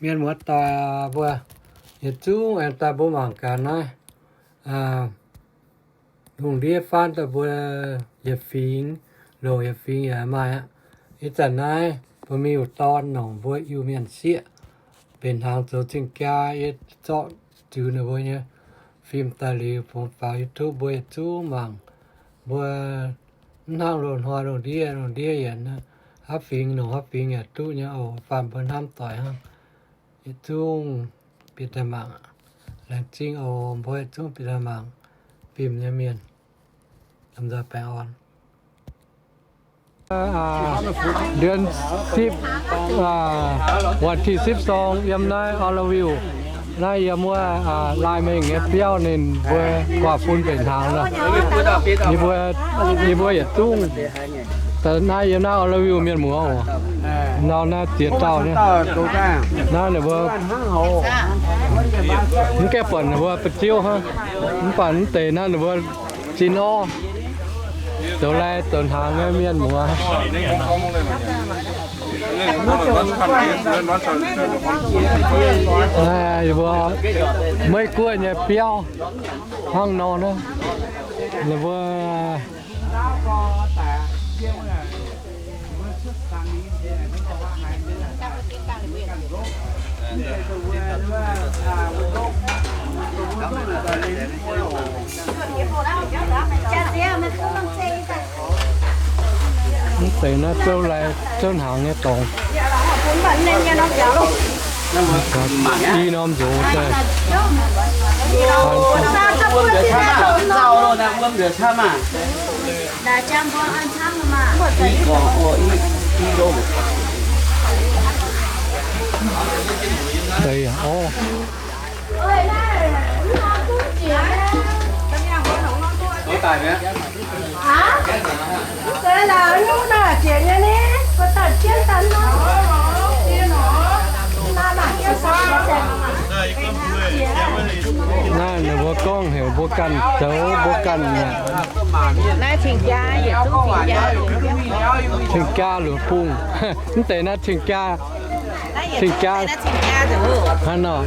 Mienh muoz-doic mbuo, yietc zungv aengx daaih mbuo mangc gaax naaiv. Lungh ndiev faanv daaih mbuo yietc fingx, longc yietc fingx yaac maaih aqv. Ih zanc naaiv mbuo mingh dorn nongc mbuo Iu-Mienh sieqv, mbenc hnaangx zoux cing-jaa, yie zorqv ziux ninh mbuo nyei fim daaih liuz fongx faaux YouTube mbuo yietc zungv mangc. Mbuo mv hnangv loz-hnoi lungh ndiev, lungh ndiev yaac haav fingx nongc haav fingx yaac duqv nyei oc. Faanh mbuo hnamv doic hnangv, yietc zungv bieqc daaih mangc. Laengz zingh oc, mbuo yietc zungv bieqc daaih mangc fim nyei mienh. Lomh nzoih baengh orn. เดือนสิบ วันที่สิบสอง yiem naaiv ออลวิว naaiv yiem wuov Lai Mengh nyei biauv ninh mbuo guaav fun mbenc hnaangx nor. Yie mbuo, yie mbuo yietc zungv naaiv yiem naaiv ออลวิว mienh muoz oc. Nor naaiv ziex dauh nyei. Naaiv ninh mbuo mv gaengh buatc ninh mbuo ba'ziouv hnangv. Mv baac mv deix naaiv ninh mbuo zinh orv zoux lai zoux hnaangx nyei mienh muoz. Mbuo Meiv Guoqv nyei biauv hnangv nor naaiv, ninh mbuo mv deix naaiv zouv lai zouv hnaangx nyei dorngx. I norm nzox daaih. Deix orv. Naaiv ninh mbuo gorngv heuc mbuo ganh zoux mbuo ganh aqv. Naaiv cing-jaa, cing-jaa luoqc bungh. Mv deix naaiv cing-jaa. Cing-jaa. Hnangv nor.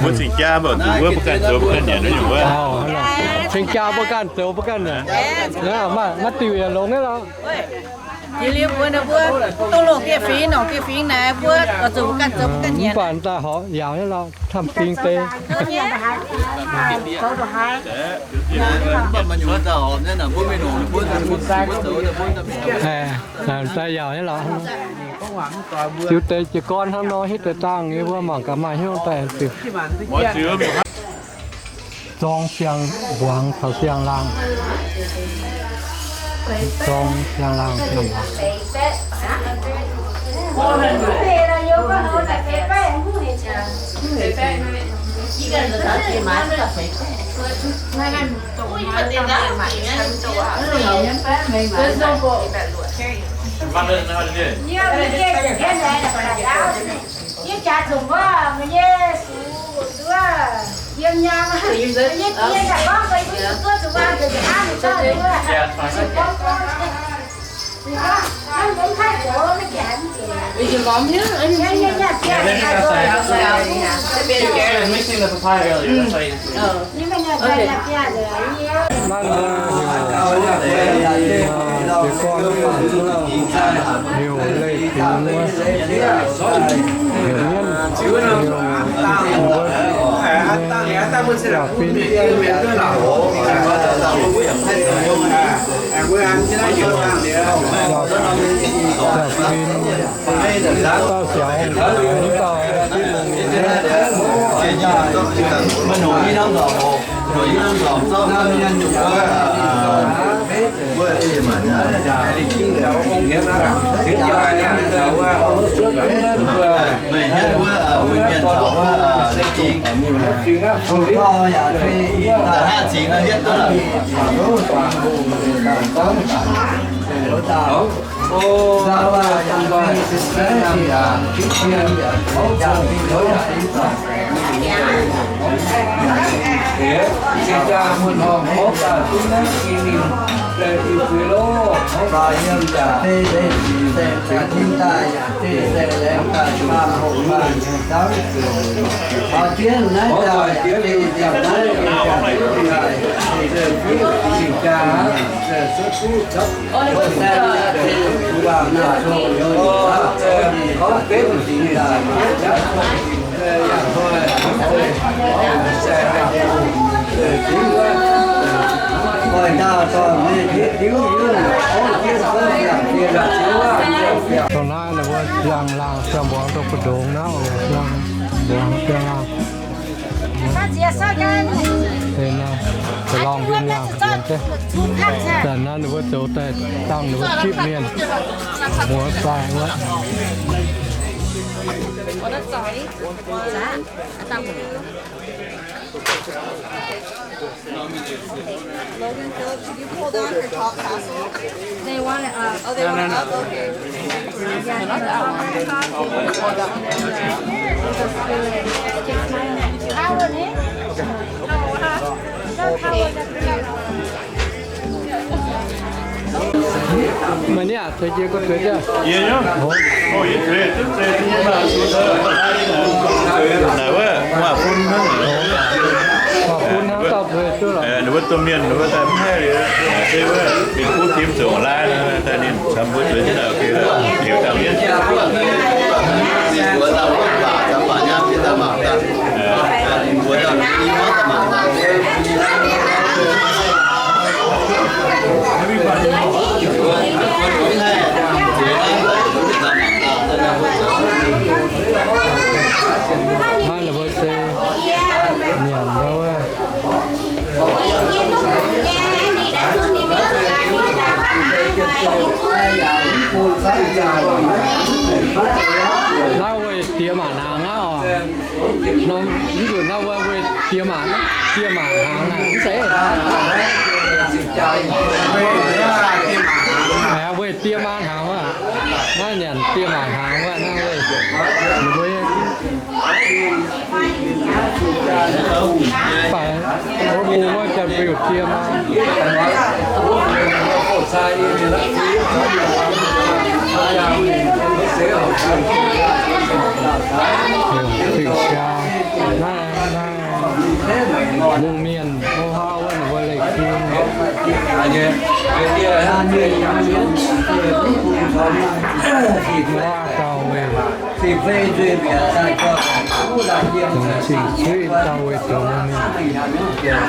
Mbuo cing-jaa mbuo ganh zoux mbuo ganh nyanc nyei wuov. Cing-jaa mbuo ganh zoux mbuo ganh nyanc. Maiv diuc yaac longx nyei lorqc. Jiex liuz mbuo, mbuo dongh longc dieh fingx, nongc dieh fingx naaic mbuo oix zuqc mbuo ganh zoux mbuo ganh nyanc. Mv baac daaih horpc yaauc nyei lorqc, camv fingx deix. Daaih yaauc nyei lorqc. Ziux deix jiez gorn hnangv nor hitv deix dangh nyei, mbuo mangc gaax maaih hnyouv daaih ziux. Zorng siang-mbuangz caux siang-laangh. Zorng siang-laangh, siang-mbuangz. Yie jaax zuqc wuov, meih nyei sux duqv yiem nyaam, meih nyei die yaac gorngv meih duqv zuqc duqv zuqc wuov, nzengc hnangv meih zorqv duqv, zuqc gorngv gorngv, hnangv mbuo mv haih zoux, maiv jaax mv zuqc. Naaiv mbuo heuc, heuc gorn, heuc leih fingx wuov, heuc mienv, heuc mbuo, jaax-fin, jaax-fin, dauh siaaux, dauh fitv longx nyei. Dongh naaiv ninh mbuo ziangh laangh ziangh mbuangz dongh mbu'ndongx naaiv, ziangh mbuangz ziangh laangh. Deix naaiv, deix lorngh mbienv laangh mbienv deix. Zanc naaiv ninh mbuo zoux daaih dangh ninh mbuo jipv mienh muoz-doic wuov. Logan, Philip, could you pull down her top tassel? They want it up. Oh, they want it up? Okay. Yeah, not that one. Power, eh? Meih niaa, tuix jiex gu'nyuoz. Yie nyei? Naaic wuov, waac-fun hnangv. Waac-fun hnangv dauh tuix duqv lorqc. Ninh mbuo domh mienh ninh mbuo daaih mv haih liuz, se wuov mingh kuv tim zoux laaih, daaih ninh camv mbuo tuix jienv daaih, heuc dangh mienh. Hnangv naaic mbuo se nyanc ndau wuov. Naaiv weih diex maac hnaangx aqv oc. Norm mv nzunc naaiv wuov weih diex maac, diex maac hnaangx aqv, mv zeiz. Aeqv, weih diex maac hnaangx wuov. Naaiv nyanc diex maac hnaangx wuov, naaiv weih. Ninh mbuo Baac wuov bung wuov janx-fiuv diex maac. Fingx-jaa, naaiv, naaiv, mungh mienh hlo haav wuov, ninh mbuo leih king. Waac dauh weih. Dongh cing-suiv dauh weih dongh mienh. Aeqv, heuc jienv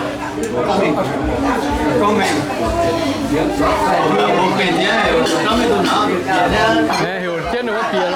ninh mbuo bieqc lorqc.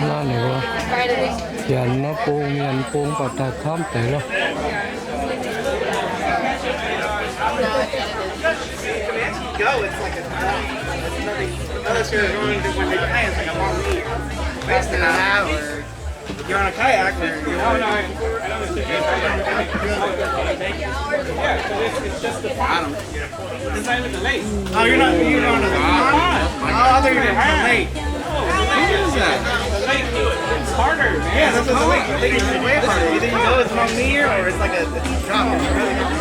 Naaiv ninh mbuo janx naaiv bung mienh bung baac daaih camv deix loh. Go, it's like a, it's nothing. Unless you're going to, when they kayak, it's like a long lead. Based in an hour. You're on a kayak or you're on a bottom. It's not even the lake. Oh, you're not, you're on a pond? Oh, I thought you were on a lake. It's harder, man. Yeah, that's what I'm saying. I think it's way harder. Either you know it's not near or it's like a, it's a drop. It's really hard.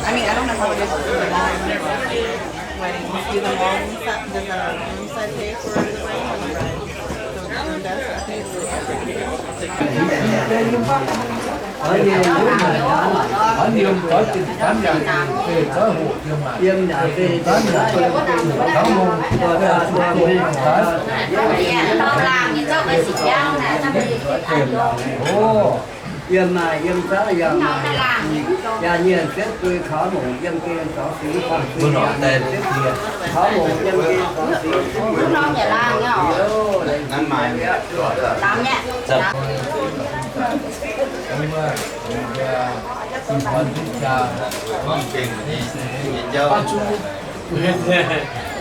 I mean, I don't know how it is with the weddings. Do the moms, does the room side pay for the wedding? Or the room does? I think it's Yiem naaic, yiem zangv yaac maaih, yaac nyienc ziepc buo kaux longc yiem gengh zaux singx, faanh singx yaac nyienc ziepc buo kaux longc yiem gengh zaux singx.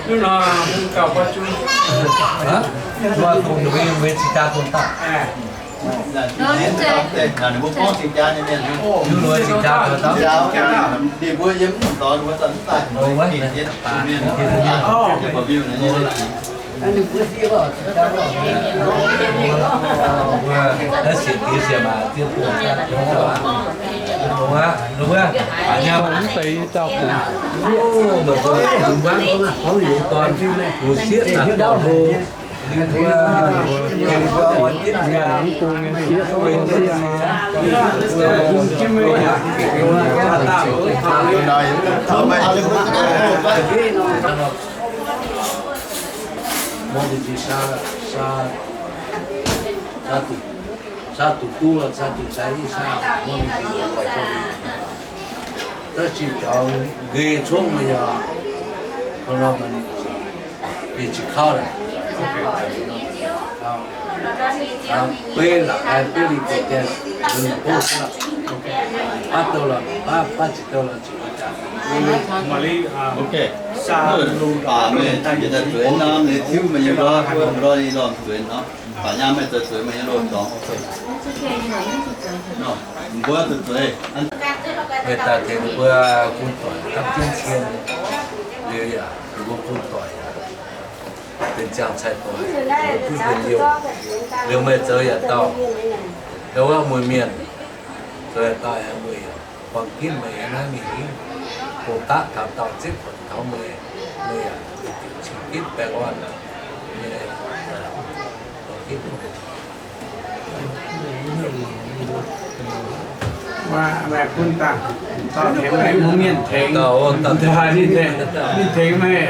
Mv nor, mv gauh baav zunv. Mbuo dongh ninh mbuo cing-jaa dongh dauh. Ninh mbuo gorngv cing-jaa nyei mienh. Ninh mbuo cing-jaa dongh dauh. Ninh mbuo yiem mv dorn mbuo daaih mv daaih. Mbuo naaiv sienx diex sienx maac ziex buonc daaih dongh dauh aqv. Dongh aqv, dongh aqv. Mv deix dauh kungx. Mbuo dongh wuov gorngv heuc dorn, heuc sieqv naaic dorh hlo. Mbuo duqv, duqv, duqv, duqv, duqv, Da'qv jauv nqe congv meih yaac, bieqc qiex kauv lorqc. Beiv la'haaix beiv liuz bieqc dien, baav douh lorqc, baav, baav ziepc douh lorqc, ziepc wuov jaax. Baac meih daaih zueiz norm, ninh tiuv meih nyei lorqc, lorqc, lorqc zueiz norm. Baac nyaam meih zoux zueiz meih nyei loz-dorngx. Mbuo zuqc zueiz. Meih daaih tengx mbuo bun doic gapv jienv cien liuz yaac, mbuo bun doic yaac benx ziangh cai doic, mbuo duqv benx youh. Liuz meih zoux yaac dauh, yaac wuov mueiz mienh zoux yaac dauh aengx mueiz youh. Buang ginv meih yiem naaiv mingh hingv, hungh daqv taux dauh zipv buatc taux meih, meih yaac cing ginv baengh orn. Maaih bun daaih, dauh tengx meih, mungv mienh tengx, ninh tengx meih,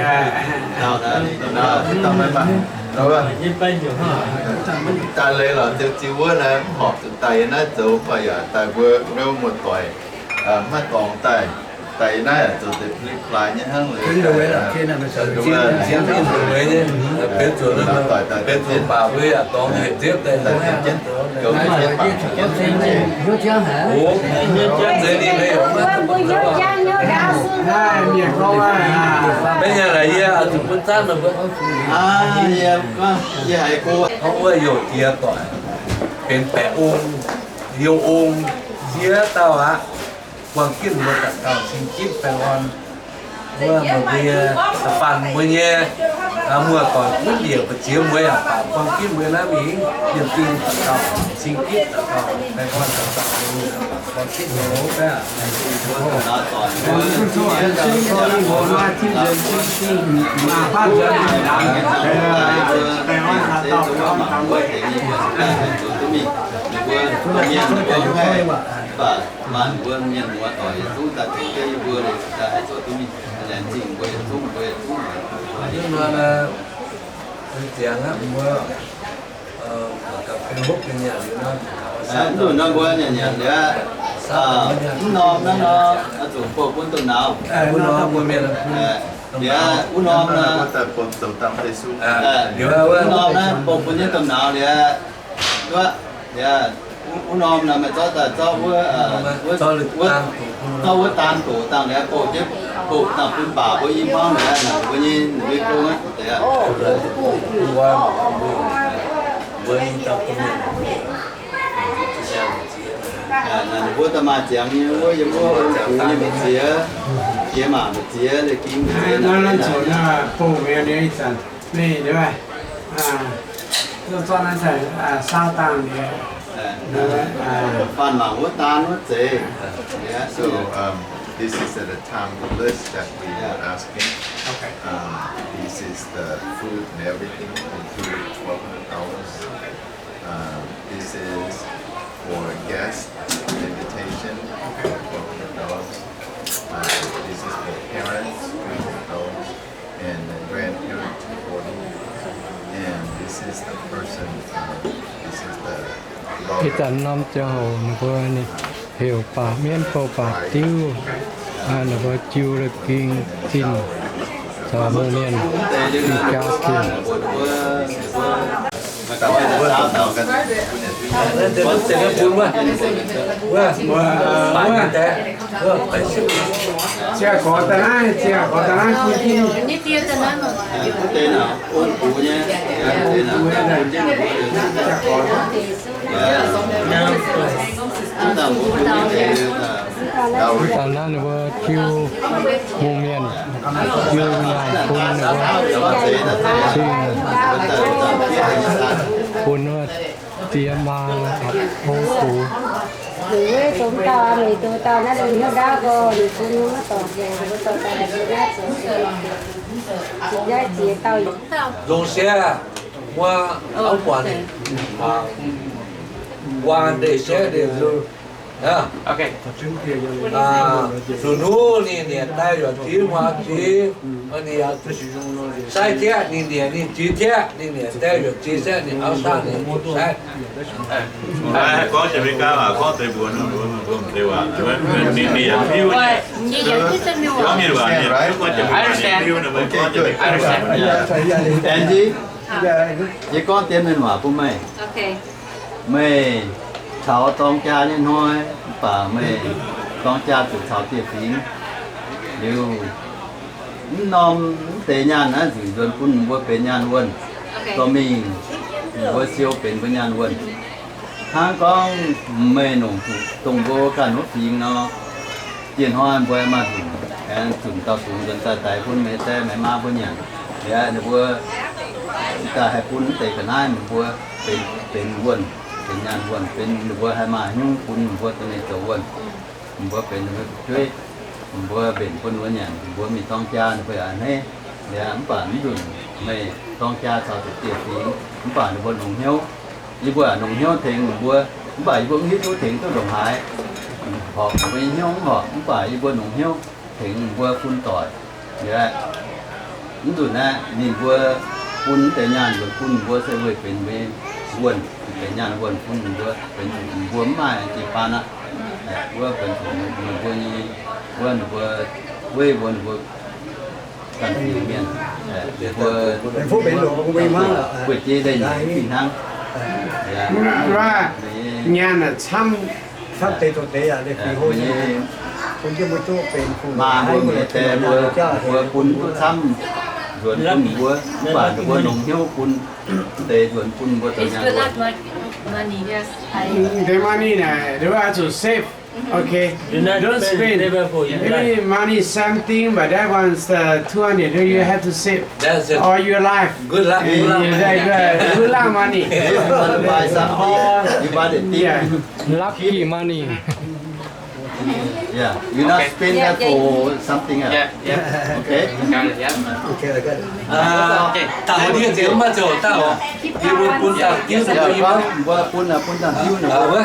daaih leiz lorqc, ziux ziux wuov naaiv mv horpc daaih yiem naaiv zoux, mv baac yaac daaih mbuo wuov muoz-doic maiv dorngx daaih, daaih yiem naaiv yaac zoux deix pli-plaaix nyei hnangv. Benx zuqc, benx zuqc baac mbuo yaac dorngx yietc nziepv daaih, mv zeiz ninh mbuo yaac maiv, maiv nyei laaix yie zuqc bun zaanv meih mbuo. Yie haiz gorngv wuov youh jiex doic, benx baeqc ong, youh ong, nziex dauh aqv. Buang ginv mbuo daaih dauh cing ginv baengh orn. Wuov mbuo nyei, da'faanh mbuo nyei muoz-doic gunv njiec mbu'ziex mueiz yaac baac buang ginv mbuo naaiv mingh, yiem dingh daaih dauh cing ginv daaih dauh baengh orn daaih dauh buang ginv mbuo baeqc. Mbuo mienh muoz-doic yietc zungv daaih tengx jienv yie mbuo liuz, daaih haih zoux duqv mingh laengz zingh mbuo yietc zungv, mbuo yietc zungv. Ih hnoi naaiv, ziangx aqv, mbuo gapv hopv nyei liuz nor, nzunc nor mbuo nyanc nyanc liuz, mv norm naaiv nor, zuqc bouh bun domh nauz. Liuz wuov norm nor, wuov norm naaiv bouh bun jienv domh nauz liuz, wuov, liuz, wuov norm naaiv meih zorqv daaih zorqv wuov, zorqv wuov daan doqc dangh liuz, bouh jienv, bouh dangh bun baac mbuo i hmuangv liuz, mbuo nyei, ninh mbuo gong aqv deix aqv. Mbuo i dauh bun mienh, Ninh mbuo da'maaih ziangx nyei wuov, yiem wuov ong-gux nyei mbu'ziex, jiex maac mbu'ziex, leiz ging mbu'ziex. Naaiv nzunc bung mi'aqv, ih zanc mingh nduov, ต้องซ่อนไว้ใส่ ซาวตาง เดี๋ยว Faanh mangc wuov daan wuov zeiz. Yeah, so um, this is the time list that we are asking. Okay. Um, this is the food and everything, including twelve hundred dollars. Um, this is for guest invitation, twelve hundred dollars. Uh, this is for parents, three hundred dollars, and grandparents, two forty. And this is the person, uh, this is the Ih zanc norm ziangh hoc ninh mbuo heuc baac mienv bou baac diuv, ninh mbuo jiu leiz ging zinh caux mienh jaa zinh. Dangh naaiv ninh mbuo jiu mungh mienh, jiu nyaanh bun ninh mbuo cing, bun wuov diex maa, ong-gux. Longc sieqv, muoz, auv buatc ninh, guaan ndeic sieqv ndeic nzung. Zuqc nuqv ninh nienc daaih yuoqc ziex muoz ziex, sai jieqv ninh nienc ninh ziex jieqv, ninh nienc daaih yuoqc ziex saeqv ninh auv saangv ninh saeqv. Gorngv jiex mv gaax, gorngv deix mbuo, mbuo mv deix waac, ninh, ninh yaac hiuv. Gorngv mienh waac, mienh hiuv, gorngv jiex mv gaax, mienh hiuv. Angie, yie gorngv deix mienh waac bun meih. Meih caux dorng jaa nyei hnoi, mv baac meih dorng jaa zuqc caux dieh fingx. Liuz, mv norm mv deix nyaanh naaiv nzuqc nzuonx bun mbuo benx nyaanh wuonh. Dorh mingh mbuo siou benx mbuo nyaanh wuonh. Hnangv gorngv meih nongc zuqc dongh mbuo ganh wuov fingx nor, dieh hnoi mbuo maaih nzunc, aengx zunc dauh fingx nzuonx daaih daix bun meih die meih maa mbuo nyanc. Liuz ninh mbuo daaih haih bun mv deix ga'naaiv mbuo benx, benx wuonh, benx nyaanh wuonh, benx ninh mbuo haih maaih hnyouv bun mbuo dongh ninh zoux wuonh. Mbuo benx ninh mbuo fu'jueiv, mbuo mbenc bun ninh mbuo nyanc, mbuo mingh dorng jaa ninh mbuo yaac a'hneiv. Liuz mv baac mv nzunc meih dorng jaa caux zuqc dieh fingx, mv baac ninh mbuo longc hnyouv. Yie mbuo yaac longc hnyouv tengx ninh mbuo, mv baac yie mbuo mv hiuv duqv tengx duqv ndongc haaix. Horpc mbuo nyei hnyouv mv horpc, mv baac yie mbuo longc hnyouv tengx ninh mbuo fun doic. Liuz mv nzunc aeqv, ninh mbuo bun mv deix nyaanh nzuonx bun ninh mbuo se weic benx mbuo nyei wuonh, benx nyaanh wuonh bun ninh mbuo, benx zuqc ninh mbuo mv maaih jiu-baang aqv. Wuov benx zuqc ninh mbuo nyei, wuov ninh mbuo, weiv mbuo, ninh mbuo ganh fingx mienh, ninh mbuo, mbuo jiex lenh fih hnangv. Nyaanh camv maa mbuo nyei die mbuo, mbuo bun duqv camv nzuonx bun mbuo, mv baac ninh mbuo longc hnyouv bun deix nzuonx bun mbuo zoux nyaanh wuonh. The money, nah, the one to save. Okay. Don't spend. Maybe money something, but that one's uh, two hundred. You have to save all your life. Good luck. Good luck money. If you want to buy something, you buy the thing. Yeah. Lucky money. Yeah, you not spend that for something else. Yeah, yeah. Okay? Got it, yeah. Okay, I got it. Taux ndie nziex mv baac ziouc daaih, yie mbuo bun dangh diuv ninh mbuo i mbuo bun, bun dangh diuv ninh mbuo.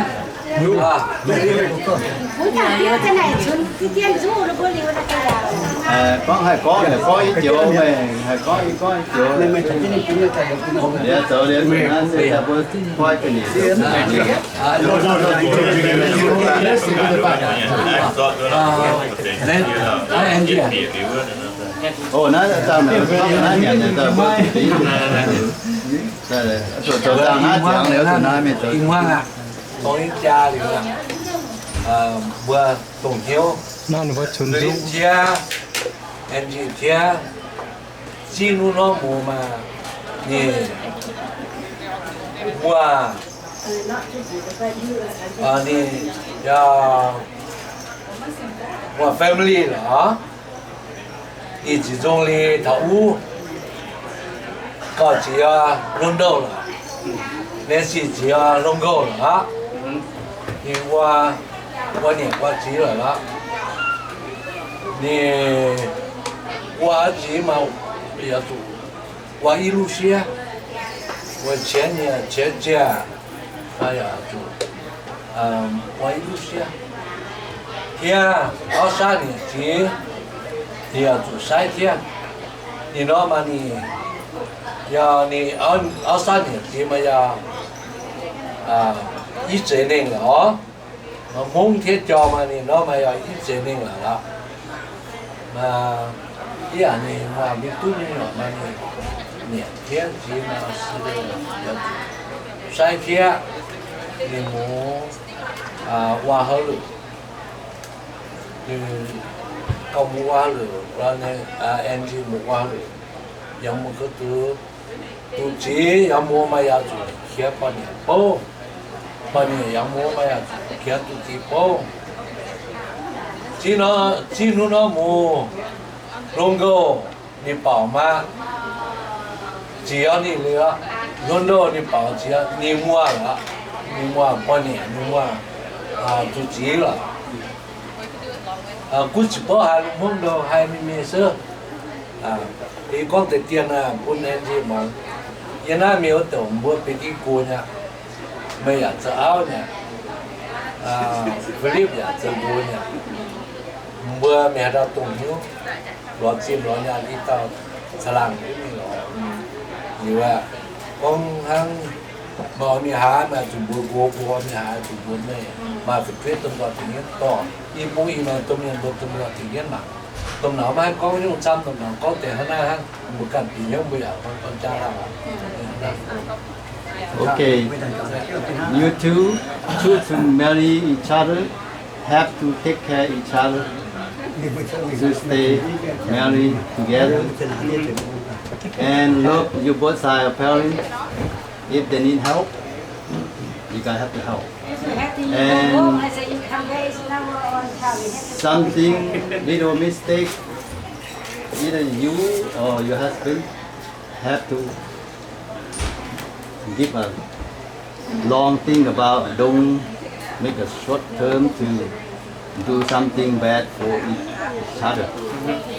Gorngv haih gorngv, haih gorngv i joux meih, haih gorngv i gorngv i joux. Liuz zoux liuz naaiv se daaih mbuo koi ga'nyiec. O, naaiv dauh naaiv nyanc naaiv dauh mbuo zoux dangh naaiv ziangx liuz zuqc naaiv mingh zoux. Dongh yie jaa liuz, mbuo dongh hnyouv, Lin Jia, Angie Jia, zinh nuv norm muoz maah, nyei, mbuo Ninh yaac wuov family lorqc. Ninh ziqc nzung liuz taux wuov, gauh ziex hluangx-ndouh lorqc. Nancy ziex hluangx-ndouh lorqc aqv. Ninh wuov, wuov nyanc wuov ziv lorqc aqv. Ninh wuov ziv maaih yaac zuqc wuov i luv siev, wuov qiemx nyanc qiemx ziangh maaih yaac zuqc wuov i luv siev. Tiev auv saaiv ninh ziv, ninh yaac zuqc saaiv tiev. Ninh nor maaih ninh, yaac ninh auv saaiv ninh ziv maaih yaac i zeiz nengh lorqc. Hmongv tiev jorm maaih ninh nor maaih yaac i zeiz nengh lorqc. Maaih, yaac ninh maaih mbuo duqv nyei lorqc maaih ninh nyanc tiev ziv maaih si, saaiv tiev. Ninh mbuo wuov hauv luoqc, ninh gauh mbuo wuov hauv luoqc, Angie mbuo wuov hauv luoqc, yaac mbuo gauh duqv duqv ziv, yaac mbuo maaih yaac zuqc qiex ba'nyiec bouv, ba'nyiec yaac mbuo maaih yaac zuqc qiex duqv ziv bouv. Ziv nor, ziv hnangv nor mbuo hluangx-ndouh ninh baaux maqv, ziex ninh liuz, hluangx-ndouh ninh baaux ziex, ninh muoz lorqc, ninh muoz ba'nyiec, ninh muoz zuqc ziv lorqc. Gunv ziqc bouv haiz lungh hmuangv ndouh haiz mingh mingh suov. Yie gorngv deix dien bun Angie muangx. Yie naaiv mienh wuov douc mbuo benx i guoqv nyei, meih yaac zoux auv nyei, Philip yaac zoux nqox nyei. Mbuo mienh haaix dauh dongh hnyouv lorz zinh lorz nyaanh i dauh caangh laangh mingh lorz. Liuz aeqv, gorngv hnangv maaih mingh haaix, maaih zuqc mbuox nqox, mbuox mingh haaix zuqc mbuox meih, maaih fu'jueiv domh nzoih dingc yienv dorh. Yie bungx ih maengx domh mienh mbuo domh nzoih dingc yienv mangc. Domh nauz maiv haih gorngv nyungc camv, domh nauz gorngv deix hnangv naaiv hnangv, mbuo ganh bieqc hnyouv mbuo yaac gorngv jaav lauh. Okay, you two choose to marry each other, have to take care each other, to stay married together, and love your both side of parents. If they need help, you guys have to help. And something, little mistake, either you or your husband have to give a long think about, don't make a short term to do something bad for each other,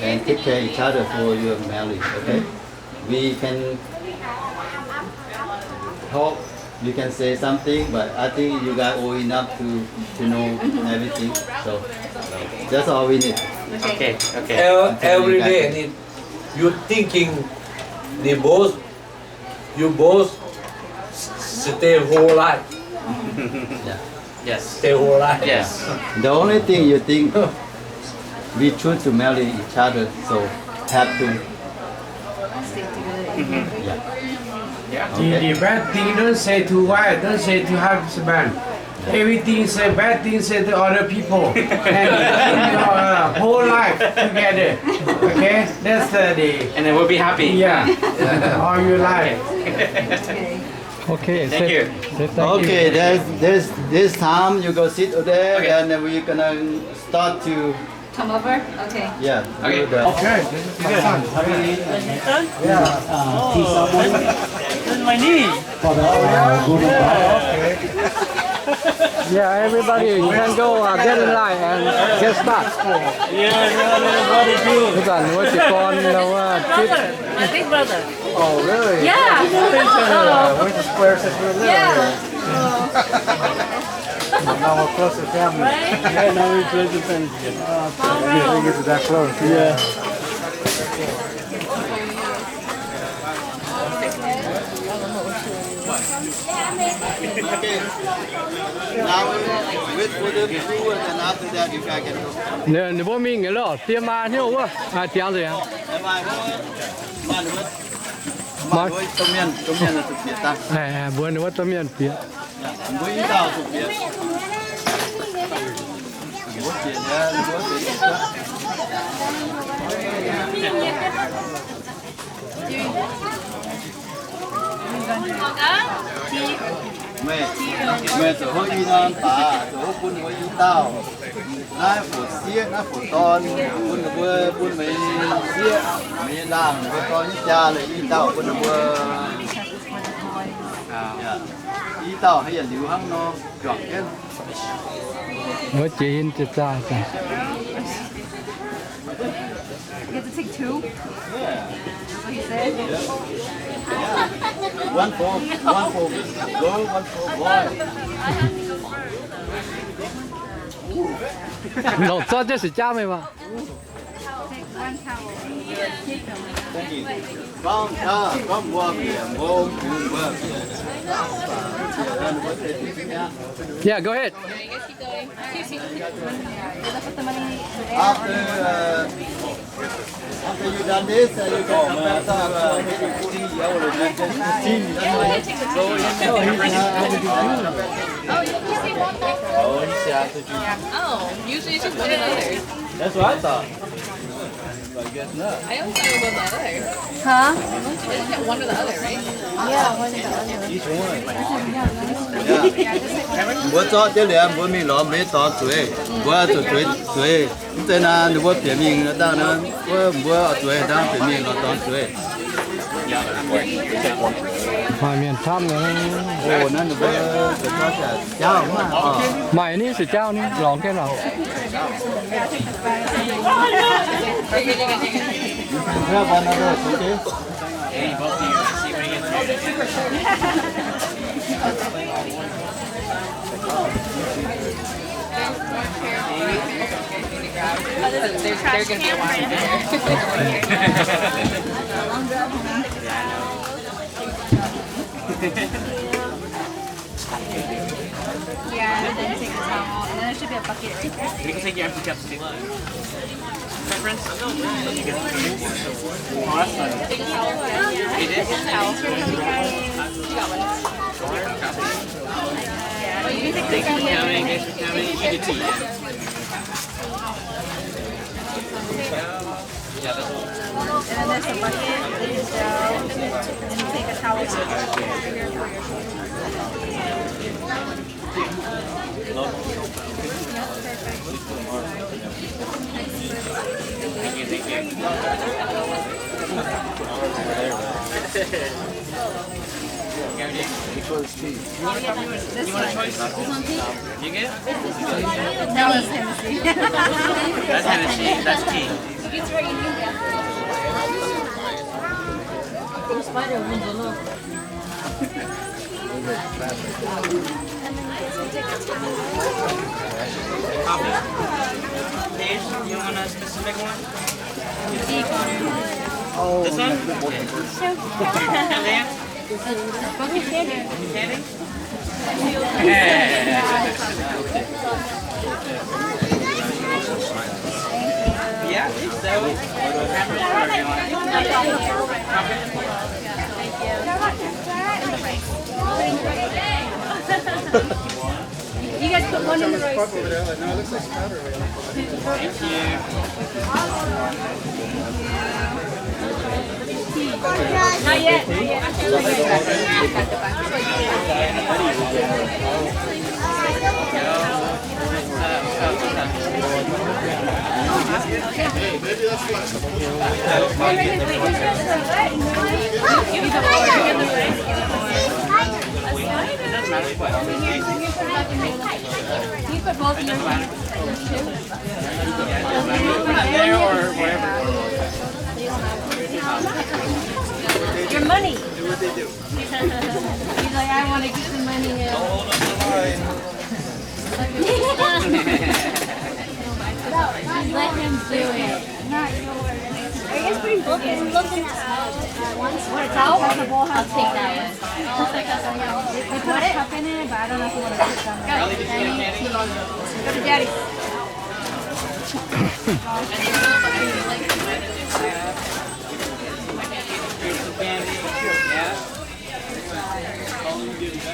and take care each other for your marriage, okay? We can talk, we can say something, but I think you guys old enough to, to know everything. So that's all we need. Okay, okay. Ev- Every day need you thinking, they both, you both s- stay whole life. Yeah. Yes. Stay whole life. Yes. The only thing you think, we choose to marry each other, so have to. Yeah. Yeah. The, okay, the bad thing, don't say to wife, don't say to husband. Everything say bad thing, say to other people. And in your uh, whole life together. Okay? That's the, the And then we'll be happy. Yeah. All your life. Okay. Okay, thank you. Say thank you. Okay, there's, there's, this time you go sit over there, okay, and then we're gonna start to Come over? Okay. Yeah. Okay. Okay, this is my son. Yeah. Oh, this is my niece. Yeah, everybody, you can go uh, get in line and get start. Yeah, yeah, everybody do. นี่ก่อน ว่าสิกร แล้วว่าจิ๊บ My big brother. Oh, really? Yeah. Uh, we're the square circle. Yeah. Now we're close to family. Yeah, now we're close to family. Uh, we get to that close. Yeah. Now we wait for them to do, and then after that, you guys can go. Ninh mbuo mingh liuz, diex maa hnyouv wuov, jangx nzengc. Mbuox ninh wuov domh mienh bieqc. Meih, meih zoux houv i norm baac zoux houv bun ninh mbuo i dauh. Naaiv foc sieqv, naaiv foc dorn, bun ninh mbuo, bun meih sieqv, meih laangh ninh mbuo dorn nyei jaa lorqc, i dauh bun ninh mbuo. I dauh haaix yietc liuz hnangv nor, juangc jienv. Wuov jiex yinh jiex zaah. You have to take two. That's what he said. One for, one for girl, one for boy. Longc zorqv jienv seix jauv meih maah. Take one towel. Gorngv, gorngv mbuo bieqc, mbuo, mbuo bieqc. Yeah, go ahead. After, uh, after you done this, uh, you can come back to, uh, get your food. Oh, usually it's just one or the other. That's what I thought. I always thought it was the other. Huh? Isn't it one or the other, right? Yeah, one or the other. Each one. Mbuo zorqv jienv liuz, mbuo mingh lorz mbuo nyei dorngx zueiz. Mbuo zuqc zueiz, zueiz. Mv zeiz naaiv, ninh mbuo bieqc mingh dangh naaiv, mbuo, mbuo zueiz dangh bieqc mingh lorz dorngx zueiz. Maaih mienh camv nyei. O, naaiv ninh mbuo zueiz jauv maaih. Maaih ni zueiz jauv ni, lorngx jienv lorqc. They're, they're gonna be a while. Yeah, and then take a towel, and then there should be a bucket right there. We can take your empty cups too. Preference? Oh, that's fine. Take a towel. It is? Towel. You got one. How many, how many? You get tea, yeah. And then there's a bucket and a towel. And take a towel. Thank you, thank you. Which one's tea? You want a choice? This one. You want a choice? You get it? That one's Hennessy. That's Hennessy. That's tea. Coffee? Paige, you want a specific one? This one? Candy? Yeah, I think so. You guys put one in the rice. Thank you. Not yet, not yet. You put both in there. There or wherever. Your money. He's like, "I want to get the money now." Just let him do it. Are you guys putting both in? Look in that. Want a towel? I'll take that one. Go. Go to Daddy.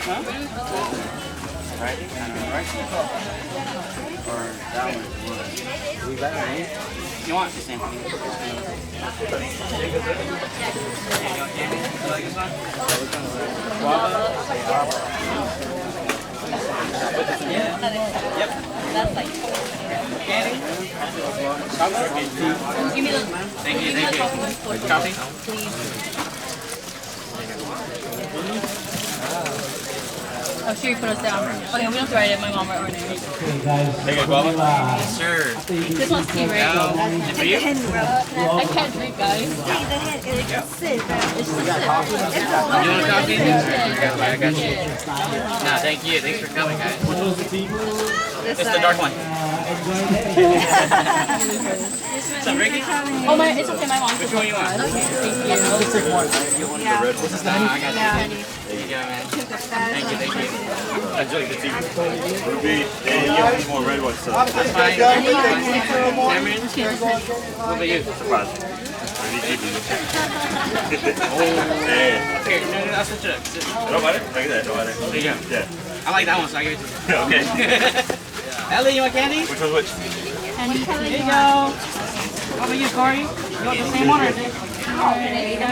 Huh? Right? Right? Or that one? We got it, right? You want this, Anthony? You like this one? Yep. Candy? Chocolate? Thank you, thank you. Coffee? Oh, she put us down. Okay, we don't have to write it. My mom wrote her name. Thank you, Bubba. Sure. This one's tea, right? No. It's for you? I can't drink, guys. See, the hand, it's a sip. It's just a sip. It's a You want a coffee? Yeah, I got you. No, thank you. Thanks for coming, guys. It's the dark one. What's up, Ricky? Oh, my, it's okay. My mom. Which one you want? Okay, thank you. I'll just take one. You want the red one? Nah, I got you. Yeah. There you go, man. Thank you, thank you. Ruby, yeah, you get one more red one, so. That's fine. That's fine. Cameron? What about you? Surprise. Ruby, G B. Oh. Yeah. Here, no, no, no, I'll switch it up. I don't want it. Look at that. I don't want it. There you go. Yeah. I like that one, so I give it to you. Okay. Ellie, you want candy? Which one's which? Candy. There you go. What about you, Corey? You want the same one or is it? There you go.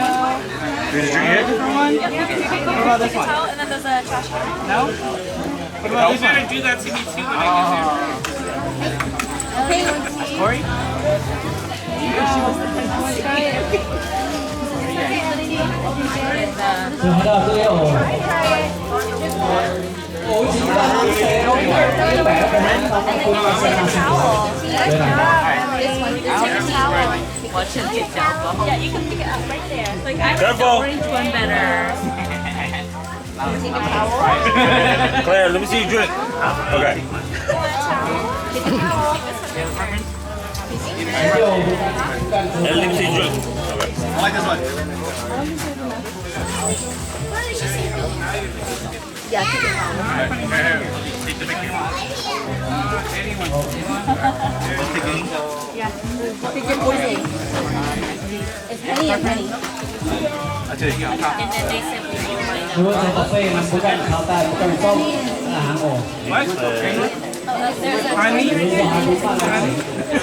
You gonna drink it? Different one? What about this one? And then there's a trash can. No? What about this one? You gotta do that to me too when I get there. Corey? Careful. Claire, let me see you drink. Okay. Let me see you drink. Okay. I like this one. Yeah, take your time. Yeah. Take your poison. It's honey and honey. And then they said we should find out. What? Honey? Honey?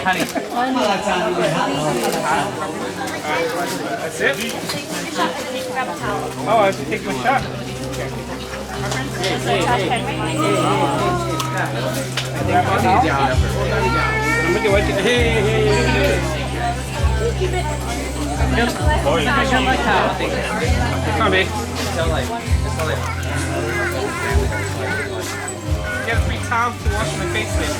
Honey? That's it? Oh, I have to take my shot. Come on, babe. Gives me time to wash my face with.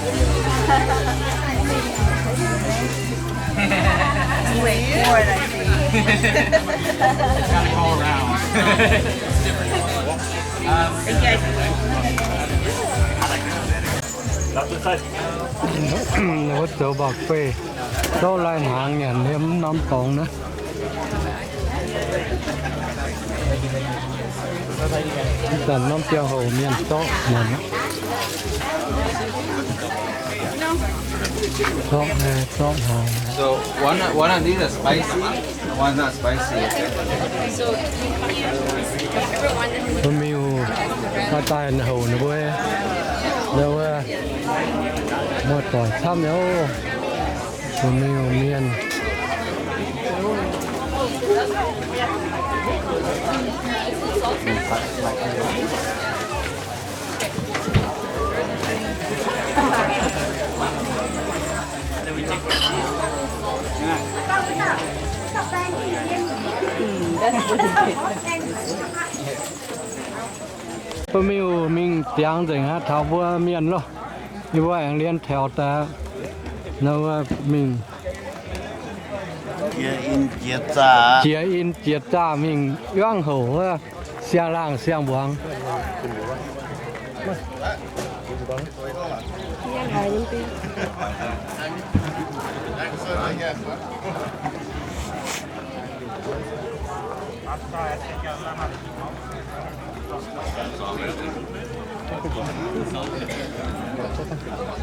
Wait, more, I think. Gotta go around. Um, wuov zoux baac guei, zorqv lai hnaangx nyanc yiem norm dorngx naaiv. Mv baac norm biauv-houc mienh zorqv nyanc aqv. Zorqv, zorqv hnaangx. So one, one of these is spicy, one not spicy. Mbuo miuc daaih daaih houc ninh mbuo, wuov, muoz-doic camv nyei oc. Mbuo miuc mienh. Mbuo miuc mingh ziangx nzengc aqv, taux mbuo mienh loh. Yie mbuo aengx liemh taux daaih, mingh jiex in jiex zaah mingh yuangv houc wuov siang-laangh siang-mbuangz.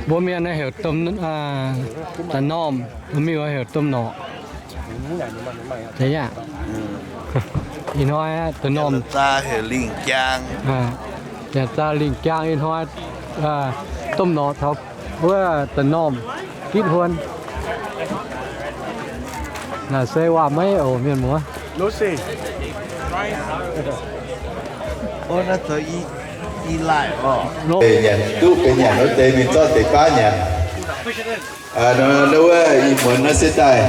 Mbuo mienh heuc domh, da'normh, mbuo miuc heuc domh norqc. Ih hnoi da'normh, janx-zaa lingh jaang ih hnoi, domh norqc taux wuov da'normh gitv huon. Naaic se waac maiv oc, mienh muoz. Nor se, o, naaiv zoux i, i laaic oc. Benx nyanc duqv benx nyanc wuov deix mingh zorqv deix baav nyanc. Nor wuov ih muonz naaiv se daaih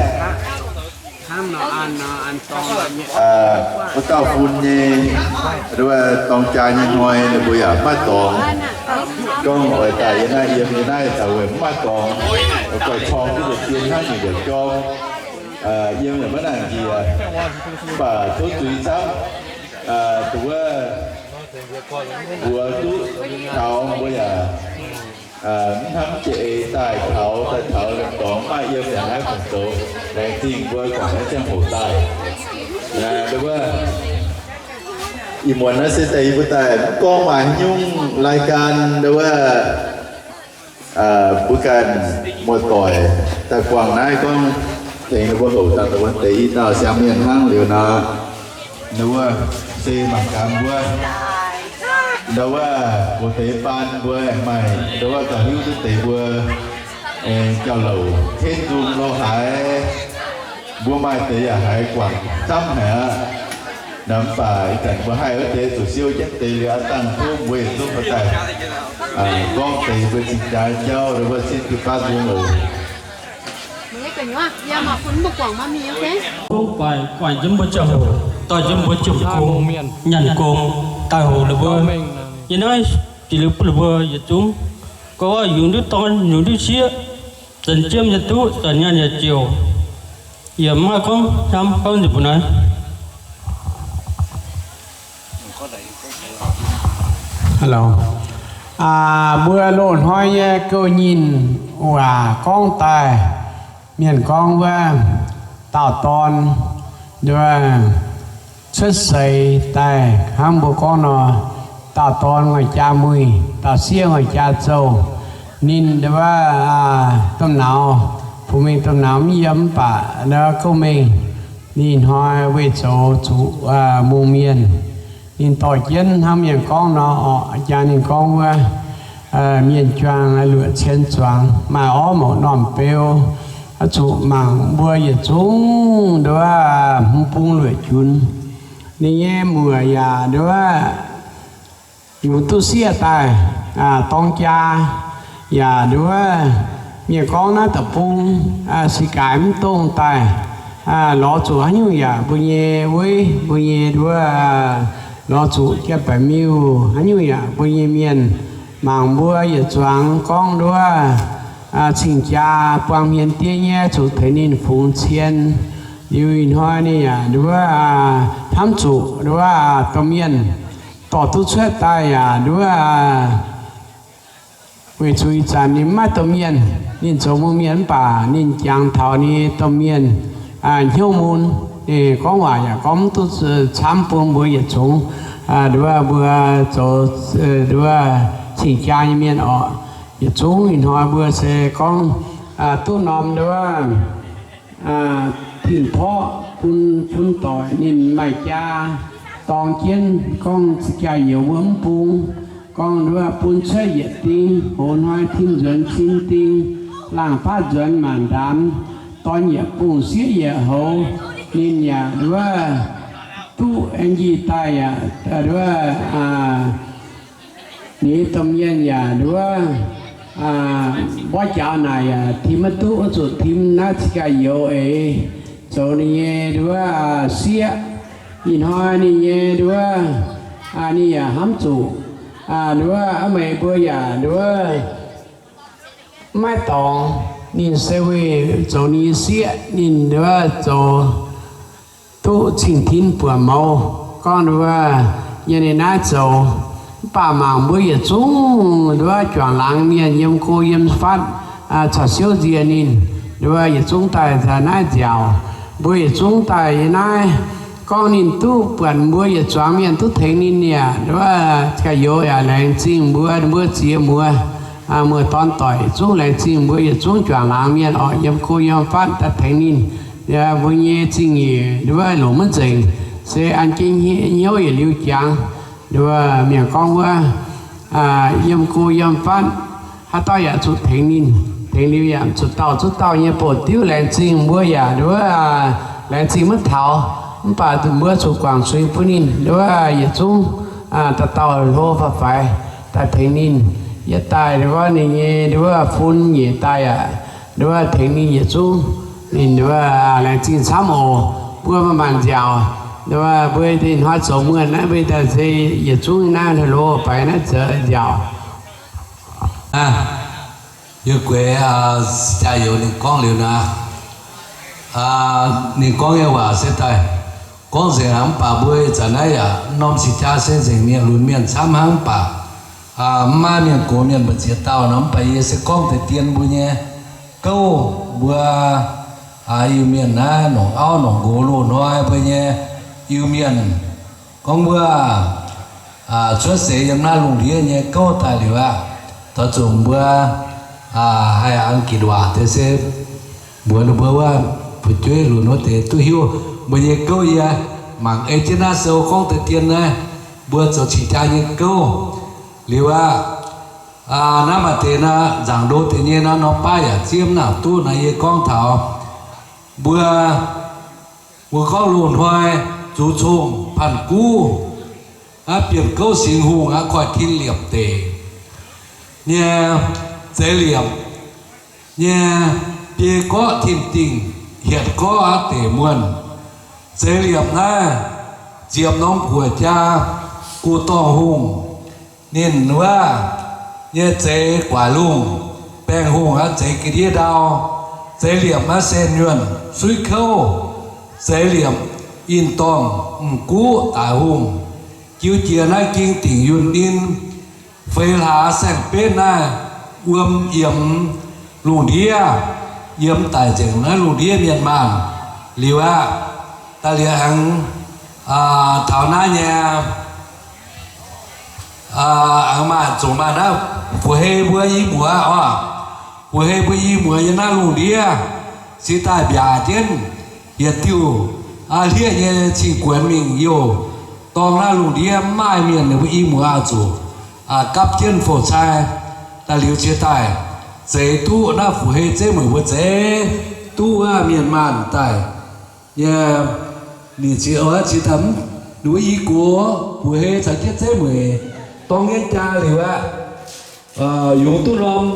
wuov dauh fun nyei, wuov dorng jaa nyei hnoi ninh mbuo yaac maiv maaih dorngx. Gorngv oix daaih yiem naaiv, yiem yiem naaiv daaih weic maiv maaih dorngx, oix corng duqv deix dien hnangv nyungc yaac jorm. Yiem yaac maiv nangc njiec, mv baac tov zuiz camv. Duqv wuov mbuox duqv taux mbuo yaac mv hnamv jiex eix daaih taux, daaih taux lengh dorngx maaih yiem yaac naaiv fungc zoux. Laengz zingh mbuo guangc naaiv ziangh hoc daaih. Nduov wuov, ih muonz naaiv se daaih yie mbuo daaih mv gorngv maaih haaix nyungc รายการ nduov wuov, mbuo ganh muoz-doic daaih guangc naaiv gorngv tengx ninh mbuo hoc daaih dongh wuov deix i dauh siang mienh hnangv liuz nor, nduov wuov se mangc gaax mbuo, nduov wuov mbuo deix baan mbuo aengx maaih nduov wuov gauh hiuv duqv deix mbuo jauv-louc henv nzung lo haaix, mbuo maaih deix yaac haiz guangc camv haic aqv. Nor mv baac ih zanc mbuo haih wuov deix zuqc siou jienv deix liuz aqv, dangh tov mbuo yietc zungv daaih gorngv deix mbuo cing-jaa jauv, nduov wuov cin jiu-baamv nzung oc. Zungv guangc jienv mbuo ziangh hoc, dorh jienv mbuo jiu-baamv nyanc gong daaih hoc la'buo. Yie naaiv jiex liuz bun la'buo yietc zungv gorngv yungz ndutv dorn yungz ndutv sieqv, zanc jiem yaac duqv, zanc nyaanh yaac ziouc, yaac maiv gorngv hnamv gorngv nzunc mbuo naaiv. Mbuo loz-hnoi nyei gouv nyinh waac gorngv daaih, mienh gorngv wuov dauh dorn nduov cuotv seix daaih hnangv mbuo gorngv nor, dauh dorn nguaih jaa muih, dauh sieqv nguaih jaa zouh. Ninh nduov domh nauz, fungx mengh domh nauz mv yiem mv baac nduov gouv mengh, ninh hnoi weih zoux zuqc mungh mienh. Ninh dorh jienv hnangv mienh gorngv nor orqc, jaa ninh gorngv wuov, mienh juang luoqc cien zuangx, maaih orv mouc normh beu, oix zuqc mangc mbuo yietc zungv nduov hmz bung luoqc junx. Ninh nyei muoc yaac nduov yungz duqv sieqv daaih dorng jaa, yaac nduov mienh gorngv naaiv deic-bung se gaaix mv dongh daaih lorz zuqc haaix nyungc yaac mbuo nyei weiv, mbuo nyei nduov lorz zuqc jaa-baeqc miuh, haaix nyungc yaac mbuo nyei mienh mangc mbuo yietc zuangx gorngv nduov cing-jaa buang hmien diev nyei zuqc tengx ninh fungx cien. Liuz ih hnoi ninh yaac nduov hnamv zuqc nduov domh mienh dorh duqv cuotv daaih yaac nduov weic zuqc ih zanc ninh mv maaih domh mienh. Ninh zoux mungh mienh mv baac ninh jangx taux ninh domh mienh hnyouv mun, ninh gorngv waac yaac gorngv mv duqv camv bun mbuo yietc zungv nduov mbuo zoux nduov cing-jaa nyei mienh orqc. Yietc zungv ih hnoi mbuo se gorngv duqv norm nduov Tin-porqv bun fun doic ninh maaih jaa dorng jienv gorngv za'jaa youz wuov mv bung, gorngv nduov bun cuotv yietc ding, hoz hnoi tim nzuonx cin ding, laangh baav nzuonx maanc ndaamx, dorn yietc bung sieqv yietc houz, ninh yaac nduov duqv aengx njiec daaih yaac nduov ninh domh mienh yaac nduov mborqv jaux naaic yaac tim maiv duqv, oix zuqc tim naaiv za'jaa youz eix zoux ninh nyei nduov sieqv. Ih hnoi ninh nyei nduov ninh yaac hnamv zuqc nduov a'meix mbuo yaac nduov maiv dorngx. Ninh se weih zoux ninh nyei sieqv, ninh nduov zoux duqv cing-tin buonc mouz gorngv nduov yiem ninh naaiv zoux. Mv baac mangc mbuo yietc zungv nduov juangc laangz mienh yiem go yiem fatv caux siouv nzie ninh, nduov yietc zungv daaih naaiv nziaauc. Mbuo yietc zungv daaih yiem naaiv gorngv ninh duqv buatc mbuo yietc zuangx mienh duqv tengx ninh yaac nduov ga'youz yaac laengz zingh mbuo, mbuo ziex muoz muoz dorn doic yietc zungv laengz zingh mbuo yietc zungv juangc laangz mienh orqc, yiem go yiem fatv daaih tengx ninh. Mbuo nyei zingh nyeic nduov longc maiv nzengc, se an jienv hnyouv yietc liuz jangx. Nduov mienh gorngv wuov yiem go yiem fatv haaix dauh yaac zuqc tengx ninh. tengx liuz yaac zuqc dauh zuqc dauh nyei bouc diuv laengz zingh mbuo yaac nduov, laengz zingh maiv taux. Mv baac mbuo zuqc guangc zuiz bun ninh nduov yietc zungv dauh dauh hlo faaux faix daaih tengx ninh. Yietc daaih nduov ninh nyei nduov fun nyeic daaih yaac nduov tengx ninh yietc zungv. Ninh nduov laengz zingh camv oc. Mbuo maaih maanc nziaauc, nduov mbuo ih hnoi zoux muonh naaiv mbuo daaih se yietc zungv naaiv hlo faix naaiv zoux nziaauc. Yie gueix jaax-youz ninh gorngv liuz naaiv, ninh gorngv nyei waac se daaih gorngv nzengc aqv. Mv baac mbuo ih zanc naaiv yaac norm cing-jaa se nzengc mienh lunx mienh camv hnangv. Mv baac mv maaih mienh gox mienh mbu'ziex dauh nor, mv baac yie se gorngv deix dien mbuo nyei gouv mbuo Iu-Mienh naaiv nongc auv nongc nqox loz-hnoi mbuo nyei Iu-Mienh, gorngv wuov cuotv seix yiem naaiv lungh ndiev nyei gouv daaih liuz aqv, doix zuqc mbuo haih a'ngunc waac deix se mbuox ninh mbuo wuov fu'jueiv lunx wuov deix duqv hiuv mbuo nyei gouv. Yie mangc ei jienv naaiv sou gorngv deix dien naaiv, mbuo zoux cing-jaa nyei gouv liuz aqv. Naaiv maaih deix naaiv nzaangc ndo deix nyei naaiv norm baav yaac ziev mv nangc duqv naaiv. Yie gorngv taux mbuo, mbuo gorngv loz-hnoi zuqc cong-panh guv aqv, bienh gouv singx hungh aqv, koiv-tin liepc deic nyei, zeix liepc nyei, biei gorqv tin-dingh, hietc gorqv aqv deic muonh, zeix liepc naaiv ziepc norm guoqv jaa, gu dorngh hungh, ninh wuov nyei zeix guaax lungh, baengh hungh aqv, zeix ga'ndiev ndau, zeix liepc aqv, sen nyuonh suiv kouv, zeix liepc in-dorngh m'guqv daic hungh, jiu jiex naaiv ging dingc yunh in, feix hlaax saeng-betv naaiv wuom yiemx lungh ndiev, yiem daic nzengc naaiv lungh ndiev mienh maanh liuz aqv. Daaih liuz aengx taux naaiv nyei aengx maaih zungv maaih naaiv fu'hei mbuo i muoz oc. Fu'hei mbuo i muoz yiem naaiv lungh ndiev cingx daaih mbiaac jienv yietc diuh hlieqv nyei cing-guonx mingh youh dorng naaiv lungh ndiev mv maaih mienh, ninh mbuo i muoz oix zuqc gapv jienv fouv-cai. Daaih liuz cingx daaih zeix duqv naaiv fu'hei zeiv mueic mbuo zeix duqv wuov mienh maanh daaih nyei. Ninh cingx oix cingx daaih mv, ninh mbuo i gox fu'hei caux jienv zeiv mueic dorng jienv jaa liuz aqv, yungz duqv norm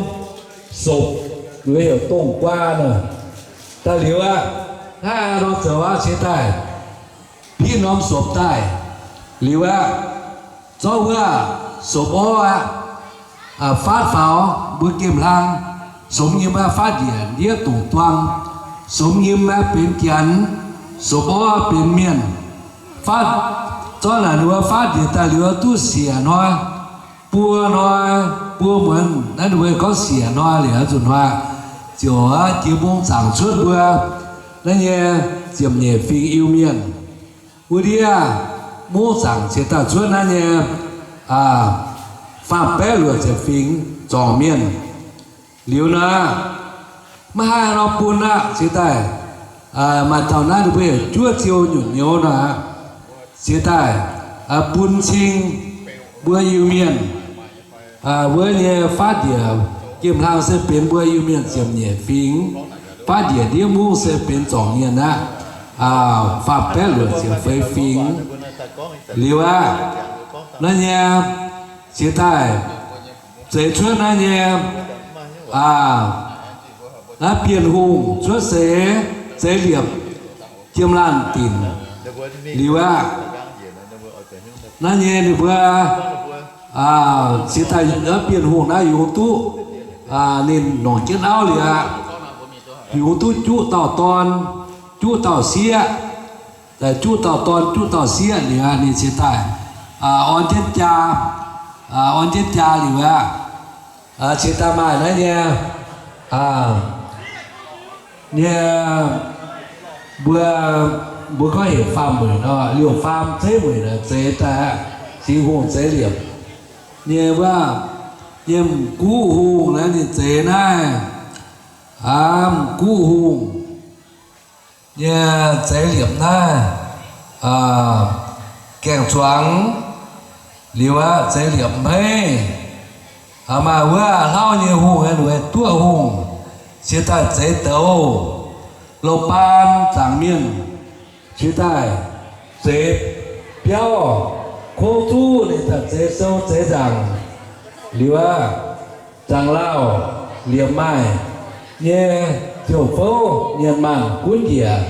sopc, ninh mbuo heuc dongh guaa nor. Daaih liuz aqv, hnangv nor zoux aqv, cingx daaih pitv norm sopc daaih liuz aqv, zorqv wuov sopc orv aqv, faatv faaux mbuo gemh hlang, somx nyim aqv, faatv njiec ndiev dongc duang, somx nyim aqv benx janx, sopc orv benx mienh. Faatv, zorqv naaic ninh mbuo faatv njiec daaih liuz duqv siec hnoi, buo hnoi, buo muonz naaiv ninh mbuo gorngv siec hnoi liuz zuqc hnoi ziouc jiex mungv zaangc cuotv mbuo naaiv nyei ziepc nyeic fingx Iu-Mienh. Wuov ndiev mungv zaangc cingx daaih cuotv naaiv nyei faam baeqv luoqc ziepc fingx zorngc mienh. Liuz nor, maiv haih nor bun aqv, cingx daaih maaih dauh naaiv ninh mbuo heuc Juov Ziou Nyunc Nyouz nor aqv, cingx daaih bun cing mbuo Iu-Mienh. Wuov nyei faatv njiec gemh hlang se benx mbuo Iu-Mienh ziepc nyeic fingx. Faatv njiec ndiev mungv se benx zorngc mienh aqv, faam baeqv luoqc ziepc feix fingx. Liuz aqv, naaiv nyei cingx daaih zeix cuotv naaiv nyei naaiv Bienh Hungh cuotv seix zeix liepc jiem laanh dinc. Liuz aqv, naaiv nyei ninh mbuo cingx daaih naaiv Bienh Hungh naaiv yungz duqv, ninh longc jienv auv liuz aqv, yungz duqv juqv dauh dorn, juqv dauh sieqv, juqv dauh dorn juqv dauh sieqv liuz aqv, ninh cingx daaih orn jienv jaa, orn jienv jaa liuz aqv, cingx daaih maaih naaiv nyei, nyei, mbuo, mbuo gorngv heuc faam mueic nor, liouh faam zeiv mueic naaic zeix daaih aqv, Singx Hungh zeix liepc nyei wuov, nyei M'guv Hungh naaiv ninh zeix naaiv, M'guv Hungh nyei zeix liepc naaiv gaeng-zuangx liuz aqv, zeix liepc hmeiv. Maaih wuov hlauv nyei hungh, ninh mbuo Duoqv Hungh, cingx daaih zeix douz, loz-baan zaangc mienh cingx daaih zeix biauv, kouv zuqv ninh daaih zeix sou zeix nzaangc. Liuz aqv, zaangc lauh liemh maaih nyei ziouc fouv mienh maanh gunv njiec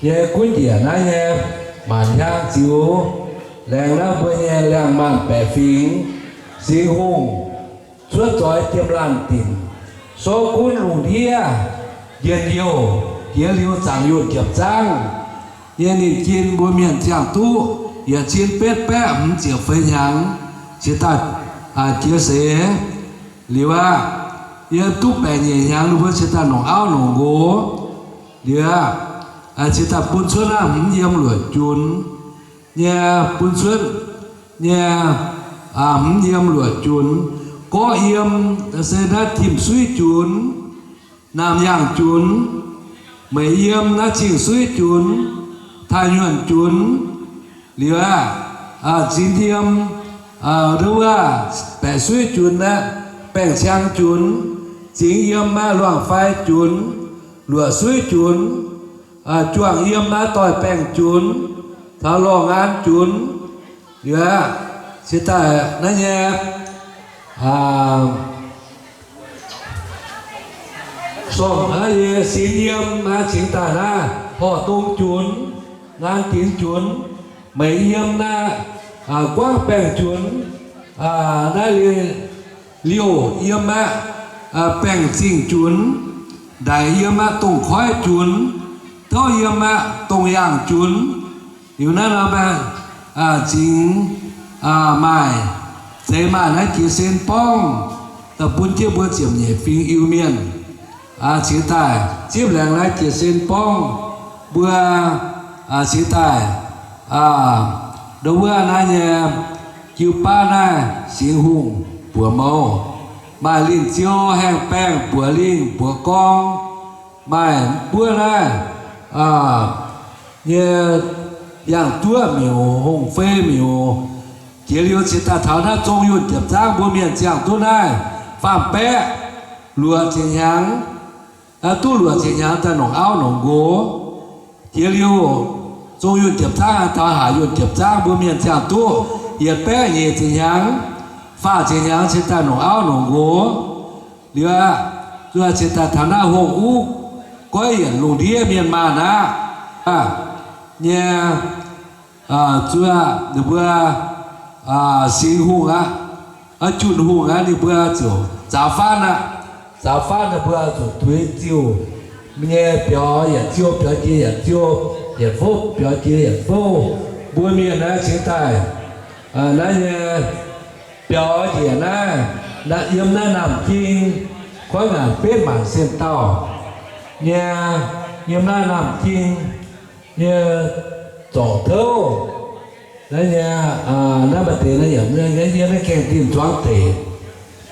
nyei, gunv njiec naaiv nyei maanc hiaang ziux, laengz naaiv mbuo nyei liangh maanh baeqc fingx, Singx Hungh cuotv zoix jiem laanh dinc, sorv gunv lungh ndiev njien-youh, jiex liuz zaangc yunh jiepc zaangv nyei ninh jin mbuo mienh ziangh duqv yietc cin betv baeqv hmz ziepc feix hnyangx cingx daaih jiex seix. Liuz aqv, yiem duqv baeqc nyeic hnyangx ninh mbuo cingx daaih longc auv longc nqox. Liuz aqv, cingx daaih bun cuotv naaiv hmz yiem luoqc junx nyei, bun cuotv nyei, hmz yiem luoqc junx, gorqv yiem se naaiv tim suiv junx, naamh yaangh junx, meix yiem naaiv cing suiv junx, taaih nyuonh junx. Liuz aqv, zingx yiem nduov wuov baeqc suiv junx aeqv, baengh ciang junx, zingx yiem maaih luangh fai junx, luoqc suiv junx, juangc yiem maaih doix baengh junx, taux lorngh an junx. Liuz aqv, cingx daaih naaiv nyei sorngh naaiv nyei sinx yiem naaiv cingx daaih naaiv horh dong junx, naan dinx junx, meix yiem naaiv guangv baengh junx, naaiv liouh yiem aqv, baengh zingh junx, ndaix yiem aqv, dongh koiv junx, touv yiem aqv, dongh yaangh junx. Liuz naaiv norm zingx maaih, zeix maaih naaiv jiez sin borngv daaih bun jienv mbuo ziepc nyeic fingx Iu-Mienh cingx daaih zipv laengz naaiv jiez sin borngv mbuo cingx daaih nduov wuov naaiv nyei jiu baav naaiv Singx Hungh buoz mouz, maaih linh ziou haengh baengh buoz lingh buoz gorngv, maaih buov naaiv nyei yangh duoqv miuc, hongh fei miuc. Jiex liuz cingx daaih taux naaiv zong yunh jiepc zaangv mbuo mienh ziangh duqv naaiv faam-baeqv luoqc ziepc hnyangx, duqv luoqc ziepc hnyangx daaih longc auv longc nqox. Jiex liuz zong yunh jiepc zaangv taux haac yunh jiepc zaangv mbuo mienh ziangh duqv yietc baeqv nyic ziepc hnyangx, faah ziepc hnyangx cingx daaih longc auv longc nqox. Liuz aqv, zuov cingx daaih taux naaiv hungh uv goiv yienc lungh ndiev mienh maanh aqv nyei, zuov ninh mbuo Singx Hungh aqv, Junh Hungh aqv, ninh mbuo ziouc zaaux faanv aqv. Zaaux faanv ninh mbuo zuqc tuix ziuh nyei, biaux yietc ziouh biaux jiex yietc ziouh, yietc fouv biaux jiex yietc fouv. Mbuo mienh naaiv cingx daaih naaiv nyei biaux njiec naaiv, yiem naaiv Naamh Ging, koiv ngaanc betv maanc sen dauh nyei, yiem naaiv Naamh Ging nyei zorc touv. Naaiv nyei, naaiv maaih deix naaiv yaac yiem naaiv gaengh din zuangx deic.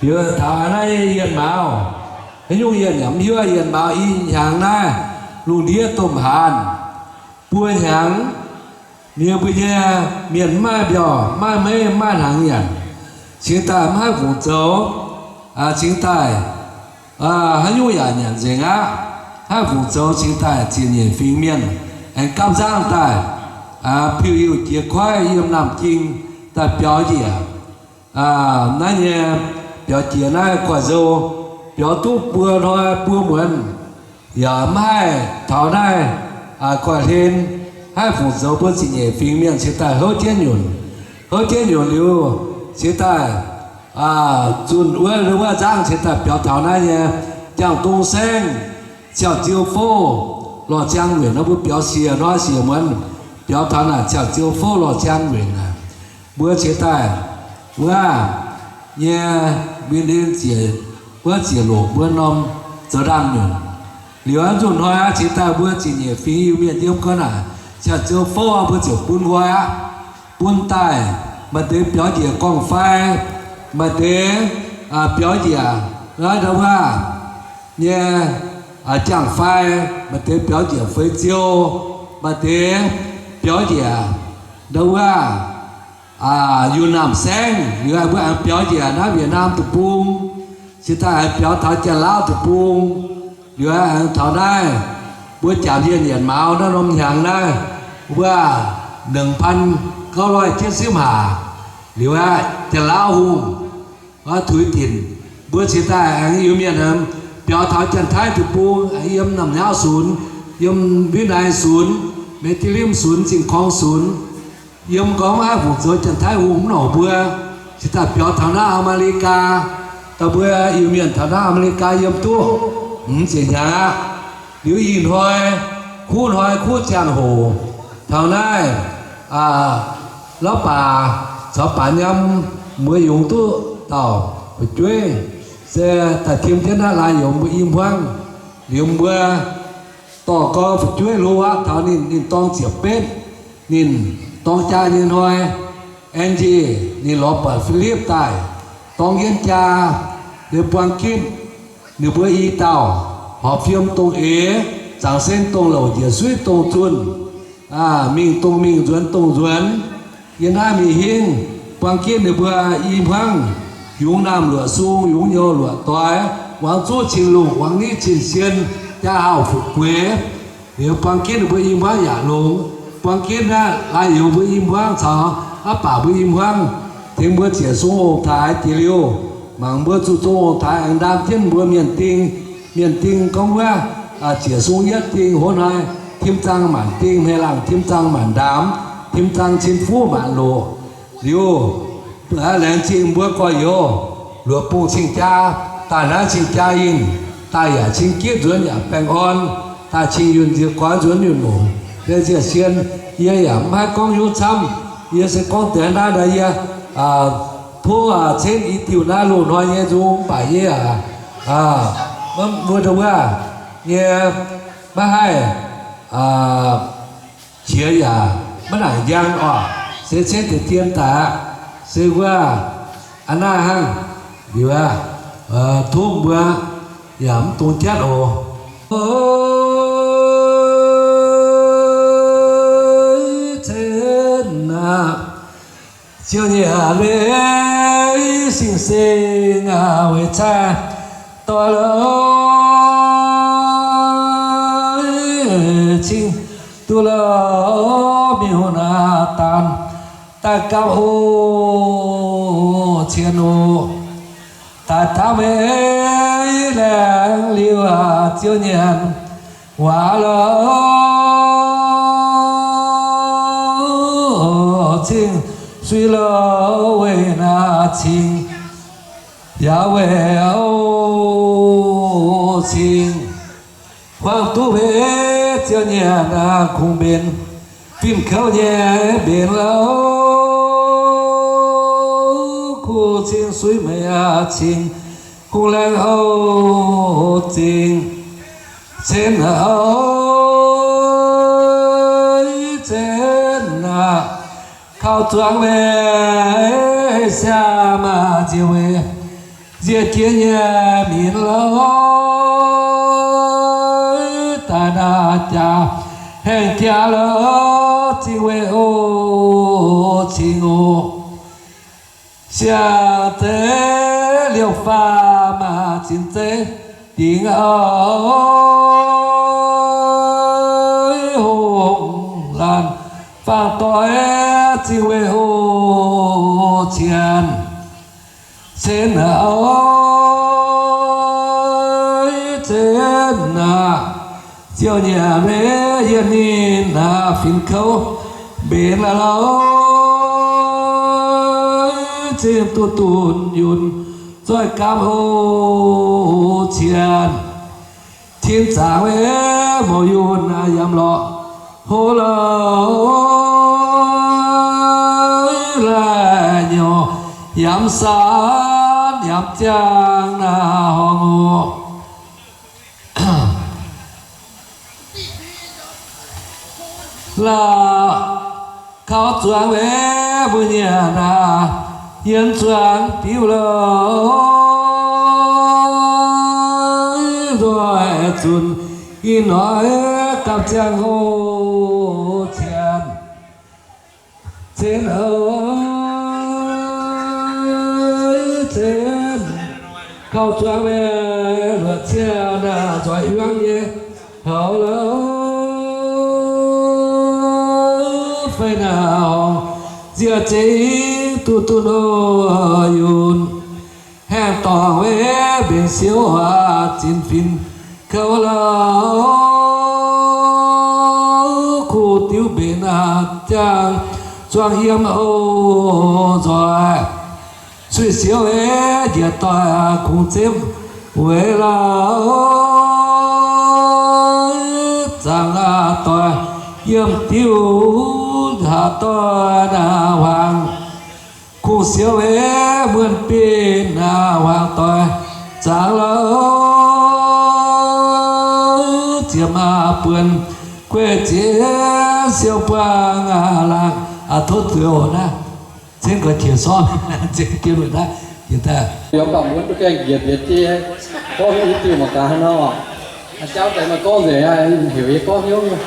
Liuz taux naaiv yienh mauz, haaix nyungc yienh yaac mv hiuv. Yienh mauz i hnyangx naaiv, lungh ndiev domh haanz buo hnyangx, mienh mbuo nyei mienh mv maaih mbiauh, mv maaih meiv, mv maaih hnaangx nyanc, cingx daaih mv haih fungc zoux, cingx daaih haaix nyungc yaac nyanc nzengc aqv. Haih fungc zoux cingx daaih ziepc nyeic fingx mienh aengx gapv nzangv daaih, piuh-iuh jiex koiv yiem Naamh Ging daaih biaux njiec naaiv nyei, biaux jiex naaiv Koiv-Nzou, biaux duqv buo hnoi buo muonz, yaac mv haih taux naaiv Koiv-Hlen. Haih fungc zoux mbuo ziepc nyeic fingx mienh cingx daaih houv jienv nyunc. Houv jienv nyunc liuz, cingx daaih zunh wuov wuov nzangv cingx daaih biaux taux naaiv nyei Jangx Dong Saengv, Ciauh Ziou Fouv, Lorh Ziangh Nzueic nor mbuo biaux siec hnoi siec muonz, biaux taux naaic Ciauh Ziou Fouv, Lorh Ziangh Nzueic naaic, mbuo cingx daaih wuov nyei, mbuo ndin ziec, wuov ziec loc mbuo norm zoux ndaangc nyunc. Liuz aqv, nzunc hnoi aqv, cingx daaih mbuo ziepc nyeic fingx Iu-Mienh yiem gau naaic Ciauh Ziou Fouv, mbuo ziouc bun nqoi aqv. Bun daaih maaih deix biaux njiec gorngv-fai, maaih deix biaux njiec naaiv ndau wuov nyei jangx-fai, maaih deix biaux njiec feix ziou, maaih deix biaux njiec ndau wuov Yunh Naamh Saengv. Liuz mbuo aengx biaux njiec naaiv Việt Nam deic-bung, cingx daaih aengx biaux taux Janx-Laauv deic-bung, Liuz aeqv, taux naaiv mbuo jaax yienh yietc mauz naaiv norm hnyangx naaiv, wuov หนึ่งพันเก้าร้อยเจ็ดสิบห้า liuz aeqv, Janx-Lauv Hungh, wuov tuix dinc, mbuo cingx daaih aengx Iu-Mienh biaux taux Janx-Taiv deic-bung, yiem Namh Nyauv sunx, yiem Witv Naaiv sunx, Mei Div Limv sunx, Zingh Korng sunx, yiem gorngv maiv haih fungc zoux Janx-Taiv Hungh mv nongc mbuo, cingx daaih biaux taux naaiv Aa^me^li^gaa. Daaih mbuo Iu-Mienh taux naaiv Aa^me^li^gaa yiem duqv hmz ziepc hnyangx aqv. Liuz ih hnoi, kuv hnoi kuv ziangh hoc, taux naaiv, lauv baac caux baac nyam, mbuo yungz duqv dauh fu'jueiv se daaih tim jienv naaiv laaix yungz mbuo i hmuangv. Liuz mbuo dorh gorngv fu'jueiv hlo aqv, taux ninh, ninh dorng ziepc betv, ninh dorng jaa nyei hnoi, Angie, ninh lorz buatc Filipv daaih, dorng yienv jaa, liuz buang gitv ninh mbuo i dauh, horpc fiem dongh eix, zaangc sen dongh louc, njiec suiv dongh zunh, mingh dongh mingh, nzuonx dongh nzuonx. Yiem naaiv mingh hingv, buang gitv ninh mbuo i hmuangv, yungz naamh luoqc sung, yungz nyouz luoqc doix, muangx zuqv cing-lungh, muangx niv cing-sien, jaa haauh fu'jueiv. Liuz buang gitv ninh mbuo i hmuangv yaac longx. Buang gitv naaiv laaix yungz mbuo i hmuangv caux aav baac mbuo i hmuangv, tengx mbuo ziec sung ong-taaix jiex liuz, mangc mbuo zuqc sung ong-taaix aengx ndaam jienv mbuo mienh ding. Mienh ding gorngv wuov, ziec sung yietv ding hoz hnoi, tim zaang maanc ding, hmei laangh tim zaang maanc ndaamx, tim zaang cin fuqv maanc loqc. Liuz, laengz zingh mbuo gorx-youz, luoqc bung cing-jaa, daaih naaiv cing-jaa yinh, daaih yaac cing-gitv nzuonx yaac baengh orn, daaih cing-yunh nzie goix nzuonx yunh longc. Yie nzie sien, yie yaac mv haih gorngv hnyouv camv. Yie se gorngv deix naaiv nor yie tov cenv i diuh naaiv loz-hnoi nyei nzung, mv baac yie aac, mbuo ndau wuov nyei maiv haih qiex yaac maiv nangc njang oc. Se cenv deix dien daaih aqv. Se wuov a'naaiv hnangv. Liuz aqv, tov mbuo yaac mv dungx jatv oc. Cenv aqv. Ziouv nyei hleix sing-seng weic cai doix lorz cing duqv lorz miuc naaiv daan daaih gapv oc cien oc. Daaih taux meix laengz liuz aqv, Ziouv nyanc waac lorz cing sui lorz weic naaiv cing yaac weic oc cing huaang duqv meix Ziouv nyanc kungx mbenc fin-kouv nyei mbenc lorz kuv cing sui meix cing kungx laengz oc cing cen oc cen aqv. Kaux zuangx meix siaa maaih nziex weic nziex jiex nyei minc lorz daaih naaiv jaax haengh jaax lorz cing weic oc cing oc. Siang-zeiv liouh faam maaih zinh zeiv dingc oc. Hungh laanh faang doix cing weic oc cien cen oc cen aqv. Ziouv nyanc meix yiem ninh naaiv fin-kouv mbenc lorz cing duqv dunh yunh zoih gapv oc cien cin zaangc meix mouz yunh naaiv yiem lorqc hlo lorz laih nyouc yiem saanv yiem ziangh naaiv horngh oc. Laaix kaux zuangx meix mbuo nyanc naaiv yiem zuangx diuv lorz nzoih zunc ih hnoi gapv ziangh oc cien cen oc cen. Gauh zuangx meih luoqc ciev naaic nzoih yuangv nyei, houv lorqc fei naaic horngc nziec zeiv duqv duqv nor yunh, haengh dorngc mbenc siouv aac zinx fin kouv lorqc, kuv diuv mbenc ziangh zuangx yiem oc nzoih. Sueih siouv aeqv, njiec doic kungx zemv weic lauh, zaangc aqv doic yiem diuv haac doic naaic hmuangx. Kungx siouv aeqv, muonh bienh naaic hmuangx doic zaangc lauh, ziepc maaih buonc gueiv ziex siou buangh aqv laangh aqv tov zuiz oc naaiv. Ceng ga'qiex sortv, ceng jienv wuov naaiv, jiex daaih. Yaac baac muonz duqv gaengh njiec mbienx jiex, gorngv hnyouv i diuh mangc gaax haaix nor. Jauv deix maaih gorngv nzengc, heuc yie gorngv hnyouv nyei.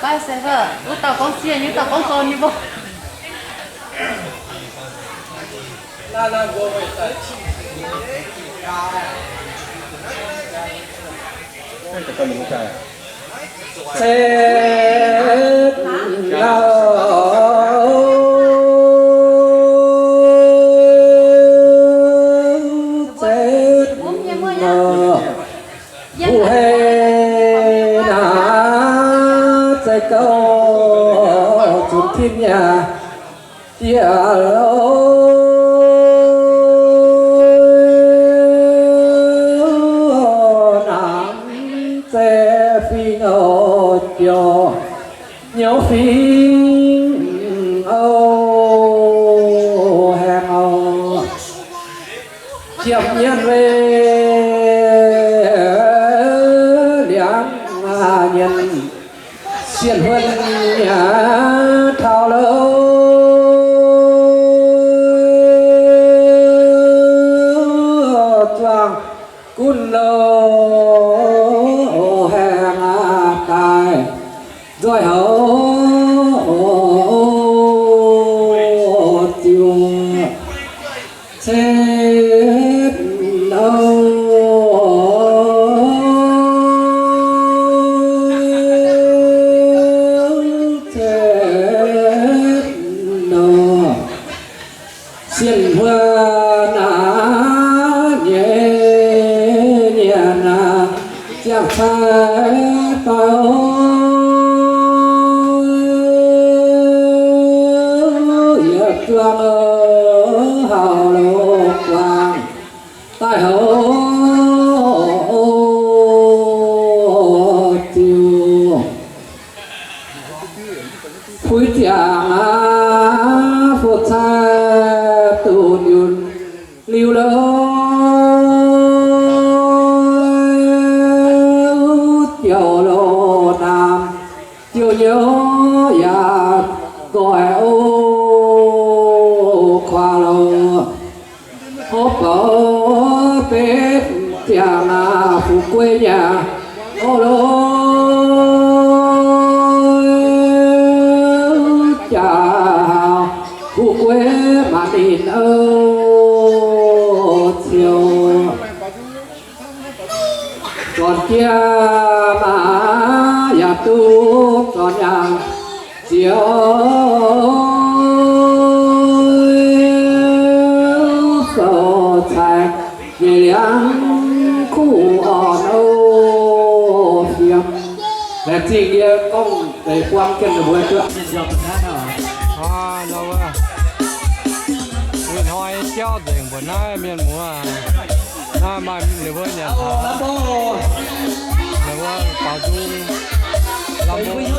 Baaih se wuov, wuov dauh gorngv sienh, wuov dauh gorngv zorn nyei mbuo. Setv lauh, setv lauh, hu hei naaic, zeiv gouv zunc tin yaac diev lauh, naaic zeiv fing oc, jouh hnyouv fing oc, haengh oc. Ziepc nyienh weih liangx nyienh, sienh huon yaac taux louh zuangx gunv louh, haengh daaih nzoih houv ziouc Setv nor, setv nor, sienh huon naaic nyei nyanc naaic, ziangh cai doic oc, yietc zuangx oc, hauh loz guangc daaih houv ziouc puix ziangx aqv, fu cai duqv yunh liuz lorqc, jouh loz naamh ziouc nyouz yaac goiv oc, kuaax loz hopv bouc betv ziangx aqv, fu'jueiv nyanc oc loz, jaax fu'jueiv maanc ninh oc, ziouc zornc jiex maac yaac duqv zornc nyaanh ziouc sou cai nyei liangv kuv orn oc, fiem. Laengz zingh yie gorngv deix buang jienv ninh mbuo duqv. Ih hnoi jauv nzengc mbuoqc naaiv mienh muoz, naaiv maaih ninh mbuo nyanc taux, ninh mbuo baaux nzung, lamh mbuo